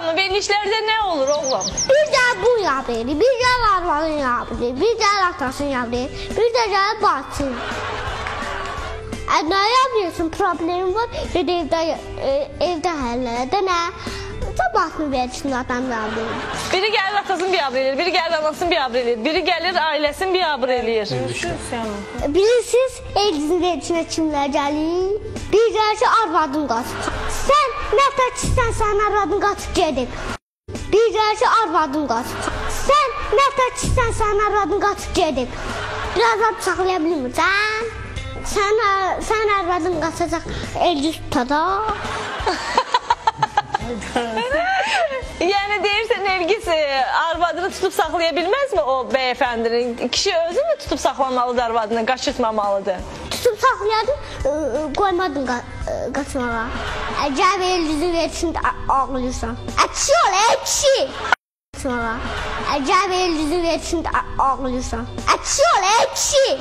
Hamı verilişlərdə nə olur oğlum? Bir də bu yapır, bir də arvadın yapır, bir də atasını yapır, bir də gəlib bacın. Nə yapıyorsun? Problemim var. Bir də evdə həll edə nə? Sabahını verirsin adam yapır. Biri gəlir atasını biabr eləyir, biri gəlir anasını biabr eləyir, biri gəlir ailəsini biabr eləyir. Bilirsiniz, Elgizin verilişinə kimlər gəlir? Bir gəlir ki, arvadın qaçıb. Sən nə təksən, sənin arvadın qaçıb gedib. Bir gəlir ki, arvadın qaçıb. Sən nə təksən, sənin arvadın qaçıb gedib. Biraz da saxlaya bilmirsən. Sən arvadın qaçacaq, Elgiz tutacaq. Yəni deyirsən Elgiz arvadını tutub saxlaya bilməzmi o bəyəfəndinin? Kişi özü mü tutub saxlamalıdır arvadını, qaçırtmamalıdır? Tutub saxlayadım, qoymadım qaçmağa. Gəl Elgizin verilişində ağlayırsan. Kişi ol, kişi! Qaçmağa. Gəl Elgizin verilişində ağlayırsan. Kişi ol, kişi!